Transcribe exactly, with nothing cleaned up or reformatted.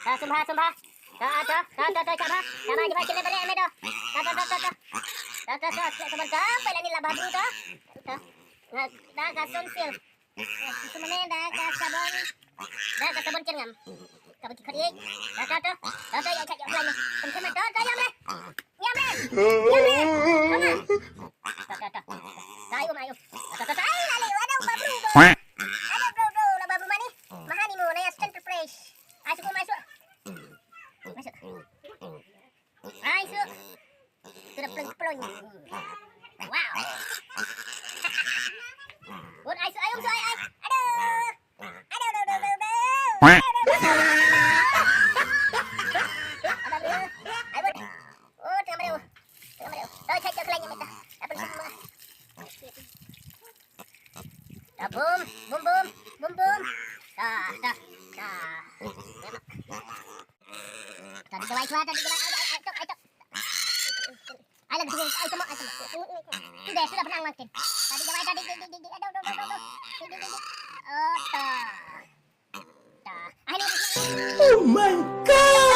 Ta sumha, sumha. Ta, ta, ta, ta, ta, sumha. Sumha, sumha, sumha, sumha, sumha. Ta, ta, ta, ta, ta. Ta, ta, ta, ta, ta. Pela ni la babru ta. Ta. Nga, da ka sun sil. Sumha ne da ka sabon. Da ka sabon chen ngam. Ka ba ki khot ïa. Ta, ta, ta. Ta, ta, ïa, ïa, ïa, ïa. Kum khmat ta, ta, ïa, me. Ïa, me. Ïa, me. Ïa, me. Ta, ta, ta. Ta, ayu, ayu. Ta, ta, ta. Ai, la le, ada babru, bro. Ada, bro, bro, la babru mani. Mahani mo, na ya Central Fresh. Ai, suku, masuk. Masuk. Ai, su. Sudah plung-plung. Wow. Bun, ai, su, ayung, su, ai, ai. Aduh. Aduh, aduh, aduh, aduh, aduh. Aduh, aduh, aduh. Aduh, aduh. Ai, bun. Oh, tengah meriu. Tengah meriu. Oh, cek, cek, lain yang minta. Apa semua? Dah, boom, boom, boom, boom, boom. Dah, dah, dah. Tadi dawai keluar, tadi dawai, ayo, ayo, ayo, ayo. Ayo, lagi sini, ayo, semua, ayo, semua. Sudah, sudah pernah makan. Tadi dawai, tadi, di, di, di, di, aduh, aduh, aduh, aduh. Di, di, di, di. Oh, dah. Dah. Ah, ini. Oh my God.